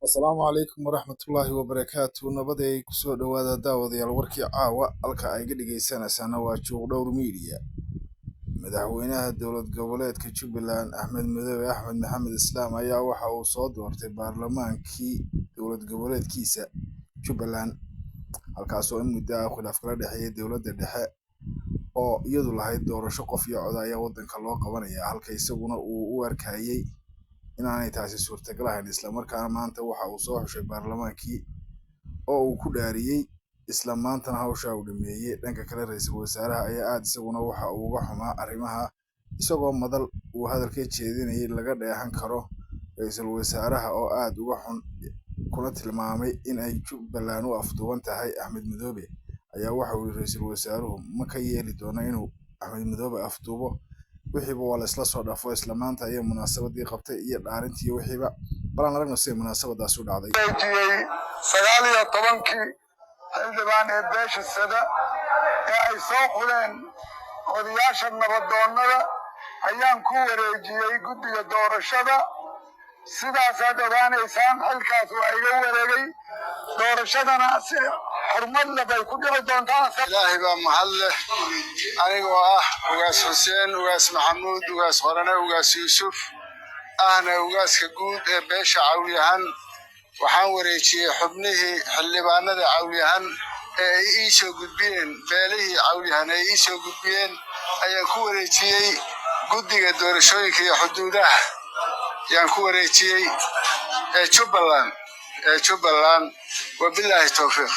Asalaamu calaykum waraxmatullaahi wabarakaatu. Nabad ay kusoo dhowaada, daawadayaal. Warkii caawa halka ay ga dhegeysanaysaana waa Juuqdhowr Media. Madaxweynaha Dowlad Goboleedka Jubbaland, Axmed Madoobe Axmed Maxamed Islaam, ayaa waxa uu soo doortay baarlamaankii dowlad goboleedkiisa Jubbaland, halkaasoo in muddo ah khilaaf kala dhexeeyay dowladda dhexe oo iyadu lahayd doorasho qof iyo cod ayaa waddanka loo qabanaya, halka isaguna uu u arkayay inaanay taasi suurtagal ahayn. Islamarkaana maanta waxa uu soo xushay baarlamaankii oo uu ku dhaariyey, isla maantana hawsha uu dhameeyey. Dhanka kale, ra'iisul wasaaraha ayaa aad isaguna waxa uu uga xumaa arrimaha, isagoo madal uu hadal ka jeedinayay laga dheehan karo ra'iisul wasaaraha oo aad uga xun, kuna tilmaamay in ay Jubbaland u afduuban tahay Axmed Madoobe, ayaa waxa uu yiri ra'iisul wasaaruhu ma ka yeeli doono inuu Axmed Madoobe afduubo. Wixiiba waa la isla soo dhaafo, isla maanta ayay munaasabadii qabtay iyo dhaarintii wixiiba. Balan aragno siday munaasabadaasi u dhacday. Wareejiyey 19-kii xildhibaan ee beesha Sada ee ay soo xuleen odayaasha nabadoonnada ayaan ku wareejiyey guddiga doorashada. Sidaasaad ogaanaysaan, xilkaas waa iga wareegay, doorashadana si xurmad leh bay ku dhici doontaa. Ilaahay baa mahad leh. Anigoo ah Ugaas Xuseen Ugaas Maxamuud Ugaas Qorane Ugaas Yuusuf, ahna ugaaska guud ee beesha Cawlyahan, waxaan wareejiyey xubnihii xildhibaanada Cawlyahan ee ay ii soo gudbiyeen beelihii Cawlyahan ee ii soo gudbiyeen ayaan ku wareejiyey guddiga doorashooyinka iyo xuduudaha yaan ku wareejiyey ee Jubbaland. Wabilaahi towfiiq.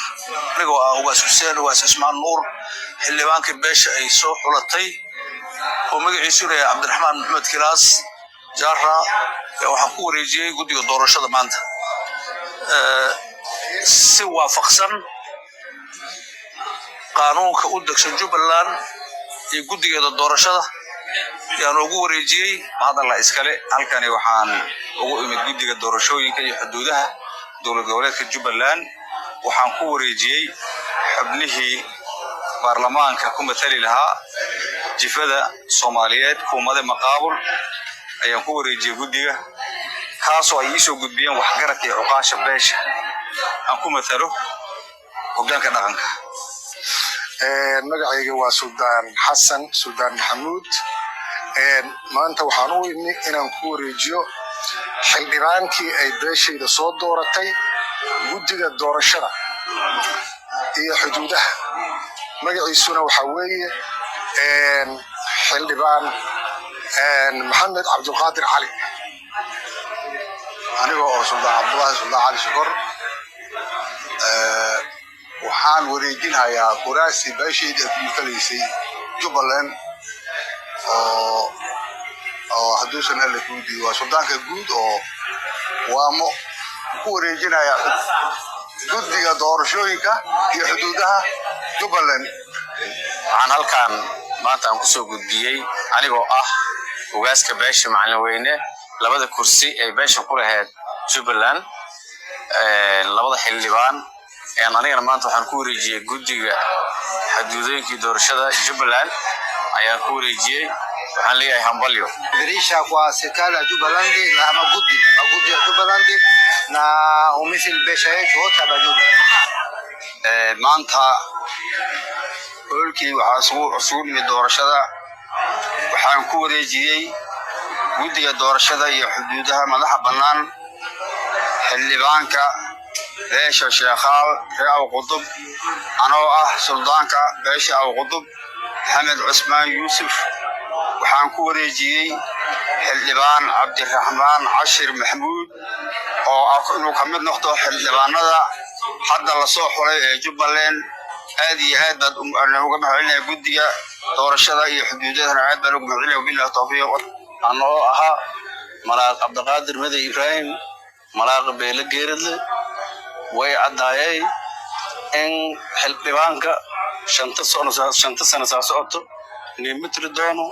Anigoo ah Ugaas Xuseen Ugaas Cismaan Nuur, xildhibaankii beesha ay soo xulatay oo magaciisu yahay Cabdiraxmaan Maxamed Kilaas Jaara, waxaan ku wareejiyey guddiga doorashada maanta si waafaqsan qaanuunka u degsan Jubbaland iyo guddigeeda doorashada yaan ugu wareejiyey. Mahadalla iskale. Halkani waxaan ugu imid guddiga doorashooyinka iyo xuduudaha Dowlad Goboleedka Jubbaland. Waxaan ku wareejiyey xubnihii baarlamaanka ku matali lahaa jifada Soomaaliyeed Kuumade Maqaabul ayaan ku wareejiyey guddiga, kaasoo ay iisoo gudbiyeen waxgaradka iyo cuqaasha beesha aan ku matalo hoggaanka dhaqanka. Magacayga waa Suldaan Xasan Suldaan Maxamuud. Maanta waxaan u imi inaan ku wareejiyo xildhibaankii ay beeshayda soo dooratay guddiga doorashada iyo xuduudaha. Magaciisuna waxaa weeye Xildhibaan Maxamed Cabdulqaadir Cali. Aniga oo Suldaan Cabdullaahi Suldaan Cali Shukor, waxaan wareejinhayaa kuraasi beeshayda ay ku matalaysay Jubbaland oo hadduusan Alle kuu diido, waa suldaanka guud oo Waamo, ku wareejinayaa guddiga doorashooyinka iyo xuduudaha Jubbaland. Waxaan halkan maanta aan kusoo gudbiyey, anigoo ah ugaaska beesha Macalin Weyne, labada kursi ay beesha ku lahayd Jubbaland, labada xildhibaan. Anigana maanta waxaan ku wareejiyey guddiga xuduudooyinkii doorashada Jubbaland ayaan ku wareejiyey. Waxaan leeyahay hambalyo. Dirisha kwa serikali ya Jubaland na ama magudi ya Jubaland na umisil beesha yetu wote hapa Juba. Maanta hoolkii waxaa isugu nimid doorashada. Waxaan ku wareejiyey guddiga doorashada iyo xuduudaha madaxa bannaan xildhibaanka beesha Sheekhaal Ree Awqudub, anoo ah suldaanka beesha Awqudub Maxamed Cusmaan Yuusuf. Waxaan ku wareejiyey Xildhibaan Cabdiraxmaan Cashir Maxamuud oo ah inuu ka mid noqdo xildhibaanada hadda lasoo xulay ee Jubbaland. Aad iyo aad baad uga mahadcelinaya guddiga doorashada iyo xuduudadana, aad baan uga mahadcelinaya. Wabillahi tawfiiq. Anoo ahaa Malaaq Cabdiqaadir Madey Ibraahim, malaaqa Beele Geeradle, way caddaayay in xildhibaanka 5-ta sano saa socoto nimitri doono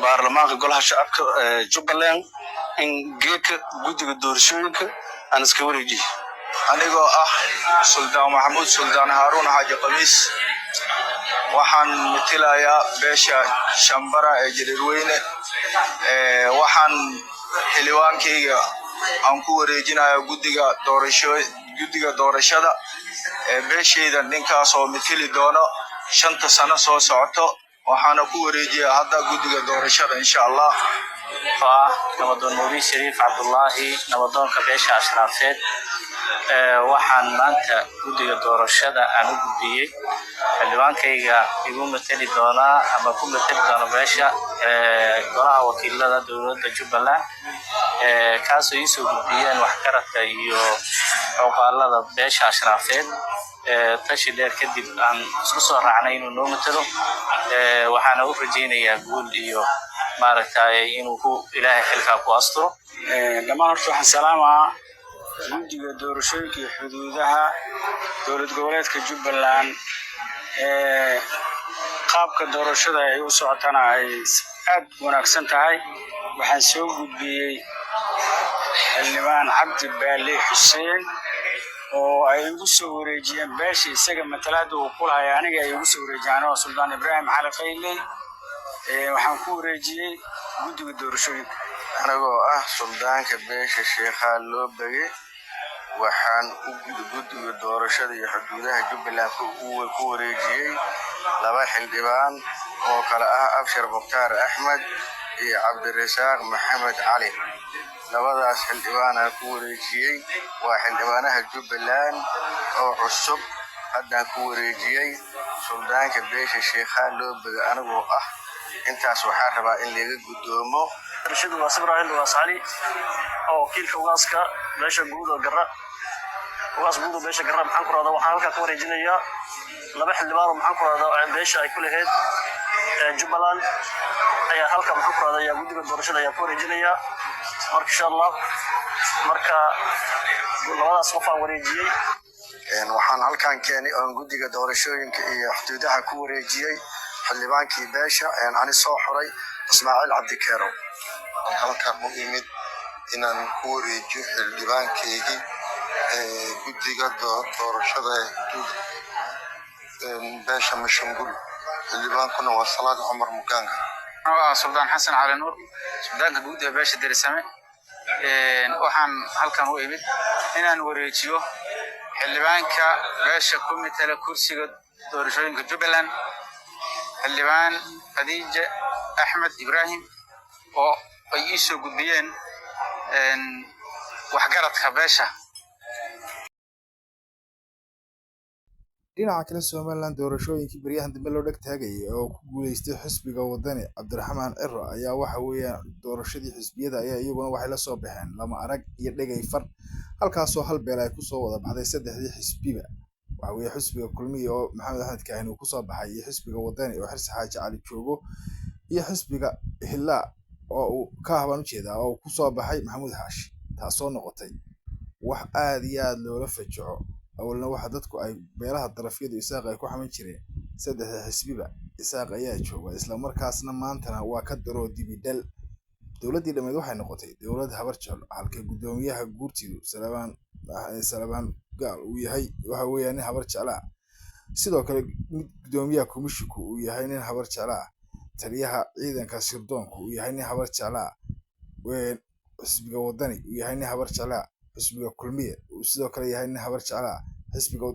baarlamaanka golaha shacabka ee Jubbaland in geedka guddiga doorashooyinka aan iska wareejiye. Anigoo ah Suldaan Maxamuud Suldaan Haaruun Xaaji Khamiis, waxaan matilayaa beesha Shambara ee Jariirweyne. Waxaan xildhibaankayga Aan ku wareejinayo guddiga doorasho, guddiga doorashada ee beeshayda, ninkaas oo mateli doono 5-ta sano soo socoto. Waxaana ku wareejiyaa hadda guddiga doorashada, insha Allah. Oo ah nabadoon Nuuri Shariif Cabdullaahi, nabadoonka beesha Ashraafeed. Waxaan maanta guddiga doorashada aan u gudbiyey xildhibaankayga igu mateli doonaa ama ku mateli doona beesha golaha wakiilada dowladda Jubbaland, kaasoo iisoo gudbiyeen waxgaradka iyo cuqaalada beesha Ashraafeed. Tashi dheer kadib aan isku soo raacnay inuu noo matelo. Waxaana u rajaynayaa guul iyo maaragtay inuu ku Ilaahay xilkaa ku asturo. Dhammaan horta waxaan salaamaa guddiga doorashooyinka iyo xuduudaha dowlad goboleedka Jubbaland. Qaabka doorashada ay u socotana ay aad u wanaagsan tahay. Waxaan soo gudbiyey xildhibaan Cabdi Baale Xuseen oo ay igu soo wareejiyeen beesha isaga matalaada uu ku lahay. Aniga ay igu soo wareejiyeen anigoo Suldaan Ibraahim Cali Qayley. Waxaan ku wareejiyey guddiga doorashooyinka. Anigoo ah suldaanka beesha Sheekhaal Loobage, waxaan u guddiga doorashada iyo xuduudaha Jubbaland ku wareejiyey laba xildhibaan oo kale ah Abshir Mukhtaar Axmed iyo Cabdirasaaq Maxamed Cali. Labadaas xildhibaanaan ku wareejiyey, waa xildhibaanaha Jubbaland oo cusub. Haddaan ku wareejiyey suldaanka beesha Sheekhaal Loobage anigoo ah. Intaas waxaa rabaa in laga guddoomo. Rashiid Ugaas Ibraahim Ugaas Cali oo wakiilka ugaaska beesha guud oo Garra, ugaas guud oo beesha Garra, maxaan ku rahdaa, waxaan halkaa ka wareejinayaa laba xildhibaan oo, maxaan ku rahdaa, beesha ay ku lahayd Jubbaland ayaa halka, maxaan ku rahdaa, ayaa guddiga doorashada ayaa ku wareejinayaa. Marka insha Allah, marka labadaas qof aan wareejiyey. Waxaan halkan keenay oon guddiga doorashooyinka iyo xuduudaha ku wareejiyey xildhibaankii beesha ani soo xuray, Ismaaciil Cabdikeerow. Halkan u imid inaan ku wareejiyo xildhibaankeygii guddiga doorashada ee xuduuda beesha Mashangul. Xildhibaankuna waa Salaad Cumar Muganga. Ah, Suldaan Xasan Cali Nuur, suldaanka guud ee beesha Derisame. Waxaan halkan u imid inaan wareejiyo xildhibaanka beesha ku matala kursiga doorashooyinka Jubbaland, xildhibaan Khadiija Axmed Ibraahim, oo ay ii soo gudbiyeen waxgaradka beesha. Dhinaca kale, Somaliland doorashooyinkii baryahan dambe loo dheg taagayay oo ku guuleystay xisbiga Wadani Cabdiraxmaan Ciro ayaa waxa weeyaan doorashadii xisbiyada ayaa iyaguna waxay la soo baxeen lama arag iyo dhegay far, halkaasoo hal beel ay kusoo wada baxday saddexdii xisbiba. Waxa weeye xisbiga Kulmiye oo Maxamed Axmed Kaahin uu kusoo baxay, iyo xisbiga Wadani oo Xirsi Xaaji Cali joogo, iyo xisbiga Hillaa oo uu ka habaan ujeedaa oo uu kusoo baxay Maxamuud Xaashi, taasoo noqotay wax aad iyo aad loola fajaco. Awalna waxa dadku ay beelaha darafyadu Isaaq ay ku xaman jireen saddexda xisbiba Isaaq ayaa jooga, isla markaasna maantana waa ka daroo dibidhal. Dowladdii dhammeyd waxay noqotay dowlad habar jeclo, halka guddoomiyaha guurtidu Salabaan Gaal uu yahay waxa weeyaan nin habar jecla ah. Sidoo kale mid guddoomiyaha komishinku uu yahay nin habar jecla ah, taliyaha ciidanka sirdoonku uu yahay nin habar jecla ah, xisbiga Wadani uu yahay nin habar jecla ah, xisbiga Kulmiye uu sidoo kale yahay nin habar jecla ah, xisbiga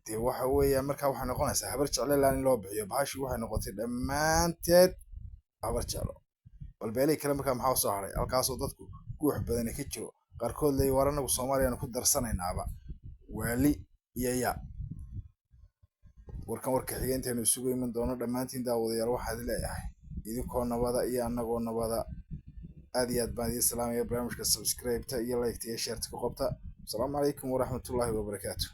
dee waxa weeyaan markaa waxay noqonaysaa habar jeclo laan in loo bixiyo. Bahashii waxay noqotay dhammaanteed habar jeclo. Bal beelihii kale markaa maxaa usoo haray? Halkaasoo dadku guux badani ka jiro, qaarkood leeyihin war anagu Soomaaliyaan ku darsanaynaaba waali iyo yaa. Warkan warka xigeenteenu isugu iman doono, dhammaantiin daawadayaal waxaad leeyahay idinkoo nabada iyo annagoo nabada. Aad iyo aad baan idiin salaamaya. Barnaamijka subscribe-ta iyo like-ta iyo share-ta ku qabta. Asalaamu calaykum waraxmatullaahi wabarakaatu.